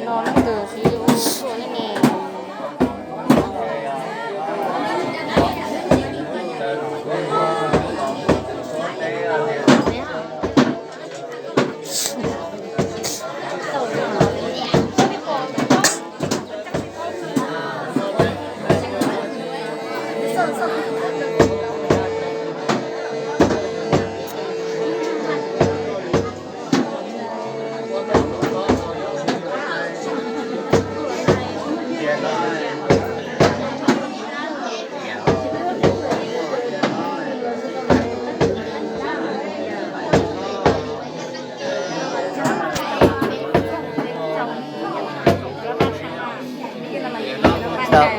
No leej twg siv ua tshuaj li ne.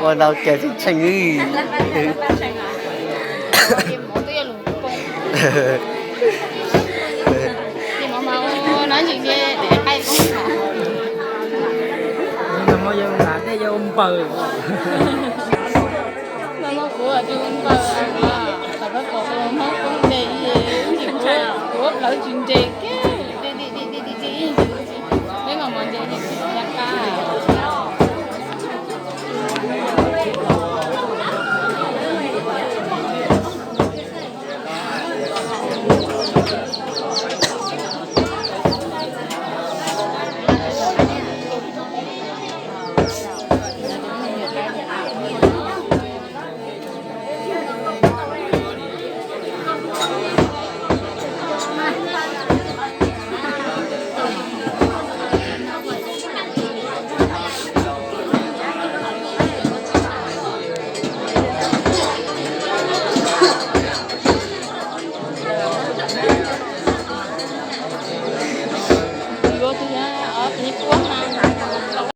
Ua ntau ces tib tshee. Kuv plawv tsis nres kiag, peb mos mos nres ya qab. Yuav tus ob peb puab